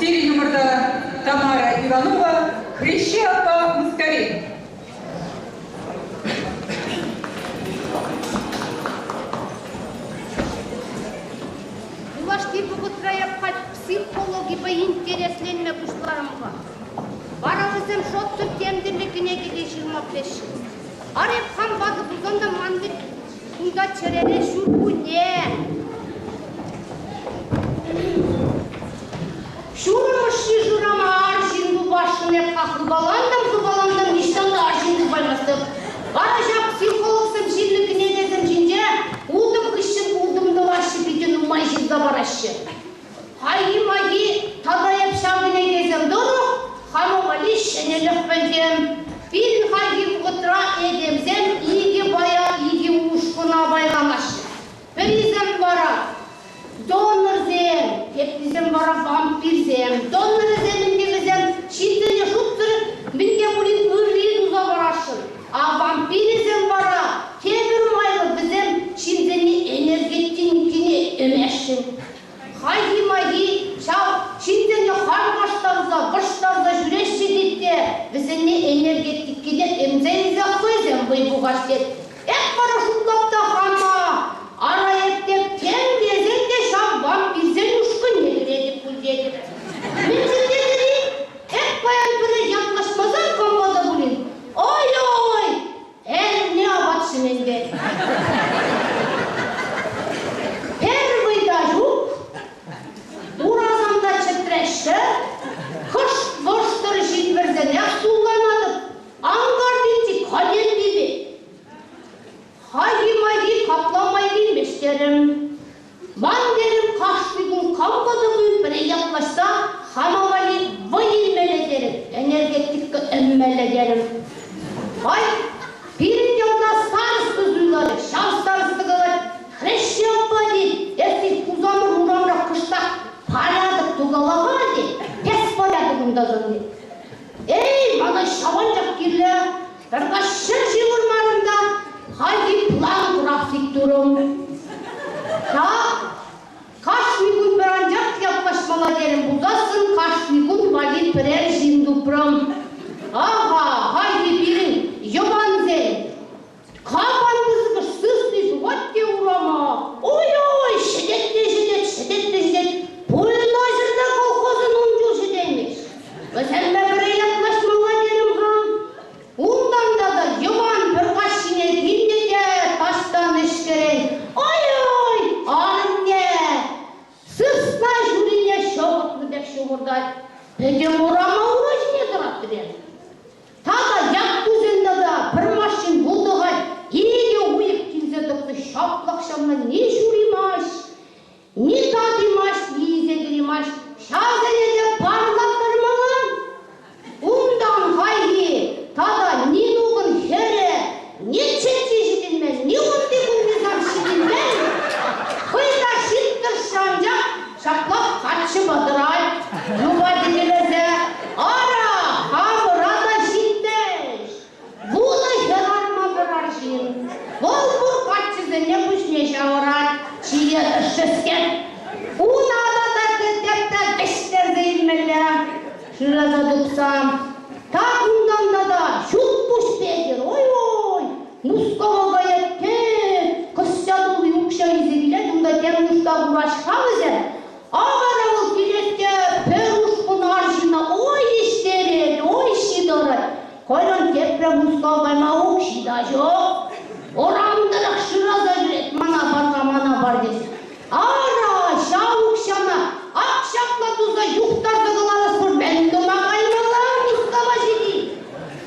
Сирӗн умӑрта Тамара Иванова, Хреҫҫи аппа мыскари. Юлашки вӑхӑтра эп халь психологипе интересленме пуҫларӑм-ха. Вара вӗсем шотсӑр тем тӗрлӗ кӗнеке те ҫырма пӗлеҫҫӗ. Ара эп хам ватӑ пулсан та ман вӗт кунта чӗрере ҫуркунне. Ҫурӑм ӑшши шырама арҫын тупасшӑн эп хыпалантӑм-хыпалантӑм, ниҫтан та арҫын тупаймастӑп. Вара ҫак психологсем ҫырнӑ кӗнекесем ҫинче утӑм хыҫҫӑн утӑм тӑваҫҫӗ, питӗ нумай ҫырса параҫҫӗ. Хайхи-майхи тата эп ҫав кӗнекесем тӑрӑх хама валли ҫӗнӗлӗх пӗлтӗм. Пирӗн хальхи вӑхӑтра этемсем икӗ пая, икӗ ушкӑна пайланаҫҫӗ. Пӗрисем вара донорсем, теприсем вара вампирсем. Донорӗсем ӗнтӗ вӗсем ҫынсене шутсӑр мӗн те пулин ырри туса парасшӑн. А вампирӗсем вара тепӗр майлӑ вӗсем ҫынсене энергетикине ӗмесшӗн. Хайхи-майхи ҫав ҫынсене харкаштарса, вӑрҫтарса ҫӳреҫҫӗ тет те вӗсене энергетикине ӗмсе илсе хӑйсем вӑй пухаҫ тет. Эп вара шутлап та хама, ара эп те тем тесен те ҫав вампирсен ушкӑнне кӗретӗп пуль тетӗп. Мӗншӗн тетӗр-и? Эп паян пӗрре ятлаҫмасан кампа та пулин, ой-ой, эрне апат ҫимен пек. Пӗр вӑй та ҫук, урасам та чӗтреҫҫӗ, кӑшт вӑштӑр ҫил вӗрсенех сулланатӑп, анкартинчи кӗтелти пек. Хайхи-майхи капла май килмест терӗм. Ман терӗм кашни кун кампа та пулин пӗрре ятлаҫса хама валли вӑй илмелле терӗм, энергетика ӗммелле терӗм. Ай, пирӗн ялта староста суйларӗ, ҫав староста калать, Хреҫҫи аппа тет, эс Хусанӑр урамра кӑштах порядок тукалаха тет, беспорядок унта сан тет. Эй, мана ҫавӑнчах кирлӗ, Пӗр каҫ ҫывӑрмарӑм та хайхи план график турӑм. Так, кашни кун пӗр анчах ятлаҫмалла терӗм пулсассӑн кашни кун валли пӗрер ҫын тупрӑм. Аха, хайхи пирӗн Йӑвансен капан пысӑкӑш сысни тухать те урама. Ой-ой, ҫӗтет те ҫӗтет, ҫӗтет те ҫӗтет. Пуйӑнасӑр та колхозӑн ун чул ҫӗтеймест. Вӗсемпе пӗрре ятлаҫмалла терӗм-ха. Унтан тата Йӑван пӗр каҫхине килнӗ те таҫтан ӗҫкӗрен ой-ой, анне! Сысна ҫурине ҫӑхӑтнӑ пек ҫухӑртать. Пӗтӗм урама ура ҫине тӑратрӗ. Тата Яккусен тата пӗр машин вутӑхать, икӗ уйӑх килсе тӑкнӑ ҫаплах ҫавна ни ҫуримасть, Ни татимасть, ни илсе кӗримасть, ҫавсене те парлаттармалла. Унтан хайхи тата Нинукӑн хӗрӗ ни чӗччи ҫитӗнмен, ни унти-кунтисем ҫитӗнмен, хӑй та ҫиттӗрччӗ анчах ҫаплах каччӑпа тӑрать. Юпа текелесе, ара, хамӑра та ҫитмест. Вунӑ хӗрарӑма пӗр арҫын. Вӑл пур каччӑсене пуҫне ҫавӑрать, чие тӑршшӗскер. Уна та тӗп-тӗп вӗҫтерсе илмелле. Шыраса тупсан, так унтан тата ҫут пуҫ Петӗр, ой-ой, Мускава каять те, кӑсья тулли укҫа илсе килет, унта тем нушта кураҫ-ха вӗсем. А вара вӑл килет те пӗр ушкӑн арҫынна ой ӗҫтерет, ой ҫитӑрать. Кайран тепре Мускав кайма укҫи та ҫук. Урам тӑрӑх шыраса ҫӳрет мана пар-ха, мана пар тесе. Ара, ҫав укҫана ак ҫапла туса юхтарса кӑларас пур мӗн тума каймалла Мускава ҫити?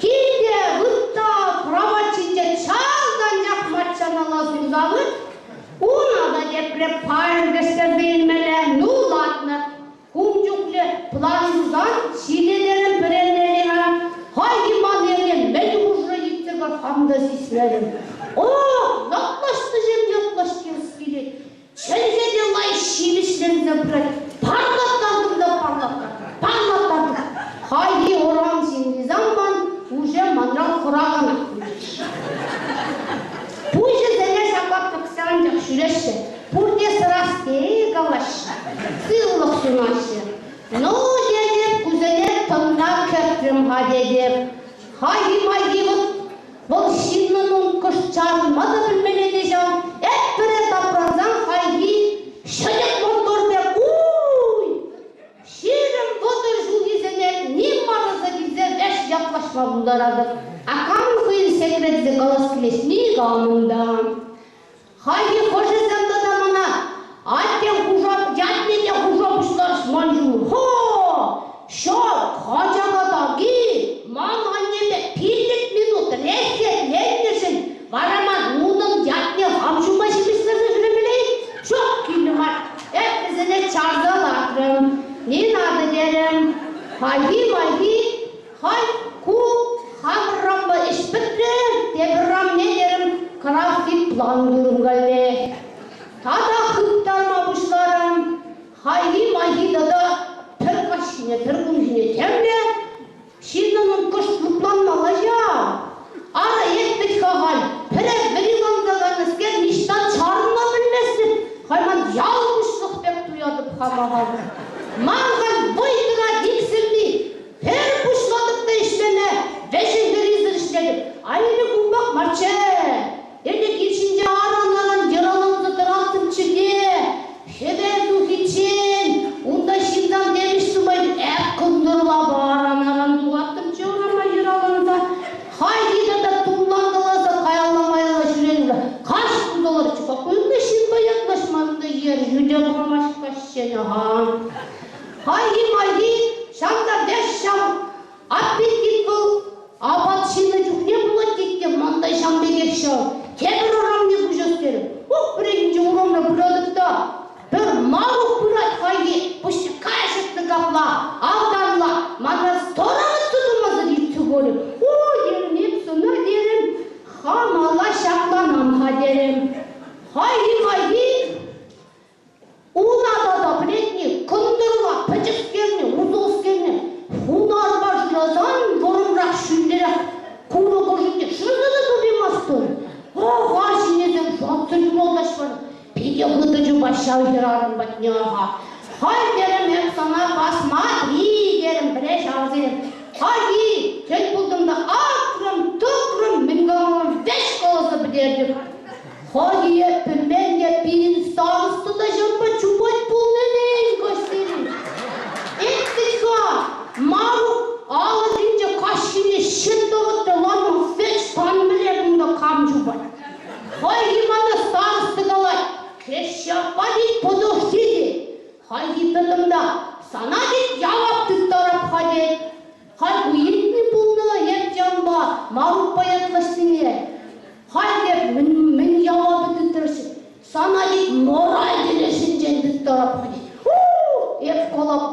Килте выртта кровать ҫинче чалтанчах маччаналла сурса вырт. Уна та тепре пайӑр кӗстерсе илмелле. Ну, ладно, Кун чухлӗ план тусан ҫилӗлерӗм пӗренмелле-ха. Хайхи ман эрне мӗн хушрӗ иртсе хам та сисмерӗм. Ох, ятлаҫнӑҫем ятлаҫтарас килет. Чӗлхе те лайӑх ҫивӗчленсе пырать. Парлаттартӑм та парлаттартӑм, парлаттартӑм. Хайхи урам ҫыннисем ман уже манран хӑраканах пулчӗҫ. Пуҫӗсене ҫапла тӑкса анчах ҫӳреҫҫӗ. Пурте сӑрасси калаҫҫӗ, сывлӑх сунаҫҫӗ. Ну, чарӑнам-ха тетӗп. Хайхи-майхи вӑт вӑл ҫыннӑн ун кӑшт чарӑнма та пӗлмелле те ҫав. Эп пӗрре тапрансан хайхи ҫӗтӗк мотор пек уй! 20-30 ҫулхисене ним манӑҫа килсе вӗҫ ятлаҫма пултаратӑп. А камӑн хӑйӗн секречӗ калас килет никамӑн та. Хайхи хӑшӗсем тата мана атте хуша ятне те хуша пуҫларӗҫ ман ҫумӑн. Хо! Ҫав качака таки ман аннепе 5 минут реххетленнӗшӗн вара ман унӑн ятне хам ҫума ҫыпӑҫтарса ҫӳремелле-и? Ҫук, кирлӗ мар. Эп вӗсене чарса лартрӑм. Не надо терӗм. Хайхи-майхи Халь ку хамӑрранпа ӗҫ пӗтрӗ, тепӗр рамне терӗм, график план турӑм каллех. Тата хыптарма пуҫларӑм. Хайхи-майхи тата пӗр каҫхине, пӗр кунхине темле ҫыннӑн кӑшт лӑпланмалла ҫав. Ара, эп вӗт-ха халь пӗрех вӗри ланса кайнӑскер ниҫта чарӑнма пӗлместӗп. Халь ман ял пуҫлӑх пек туятӑп хама халь. Ман халь вӑй тӑрать иксӗлми. Пӗр пуҫлатӑп та ӗҫлеме, вӗҫӗ-хӗррисӗр ӗҫлетӗп. Ай, кумпах марччӗ. Ӗлӗк ир ҫинче аран-аран йӑраланса тӑраттӑмччӗ те, хӗвел тухиччен унта ҫынтан темӗҫ нумай эп кӑнтӑрлапа аран-аран тухаттӑмччӗ урама йӑраланса. Хайхи тата тумланкаласа каялла-маялла ҫӳренӗ каҫ пулса Какой-то ҫынпа ятлаҫман та ерҫӳ те памасть каҫчен-ха. Хайхи-майхи ҫав та веҫ ҫав аппетит вӑл апат ҫинӗ чухне пулать тет те ман та ҫавӑн пекех ҫав. Тепӗр урамне куҫас терӗм. Ух, пӗррехинче урамра пыратӑп та пӗр Марук пырать хайхи пуҫне каҫӑртнӑ капла, автанла, мана стараться тумасӑр иртсе кайрӗ. О, терӗм эп сана, терӗм, хамалла ҫакланам-ха, терӗм. Хайхи-майхи Уна тата пӗлетни кӑнтӑрла пӗчӗкскерне, усалскерне хунарпа шырасан вӑрӑмрах ҫӳллӗрех курӑк ӑшӗнче шыраса та тупаймастӑн. Ах, арҫынӗсем шатсӑр юралтаҫ вара. Питӗ хытӑ чупать ҫав хӗрарӑм патне аха. Халь терӗм эп сана посмотри терӗм пӗре ҫавсем. Хайхи тӗл пултӑм та акрӑм, тӑкрӑм, мӗн калама веҫ каласа пӗтертӗм. Хӑйне пӗлмен те пирӗн староста та ҫавӑнпа чупать пулнӑ-мӗн каҫсерен. Эп вӗт-ха Марук алӑкӗнче каҫхине ҫын тӑвӑтнӑ ларма вӗҫ пан мӗнле кунта кам чупать. Хайхи мана староста калать, Хреҫҫаппа тет подожди тет. Хайхи тӑтӑм та сана тет явап тыттарап-ха тет. Халь ку илтнӗ пулнӑ Ертянпа Марукпа ятлаҫнине. Халь те мӗн явапӗ тыттарҫҫӗ? Сана тет мораль тӗлӗшӗнчен тыттарап-ха тет. У, эп калап.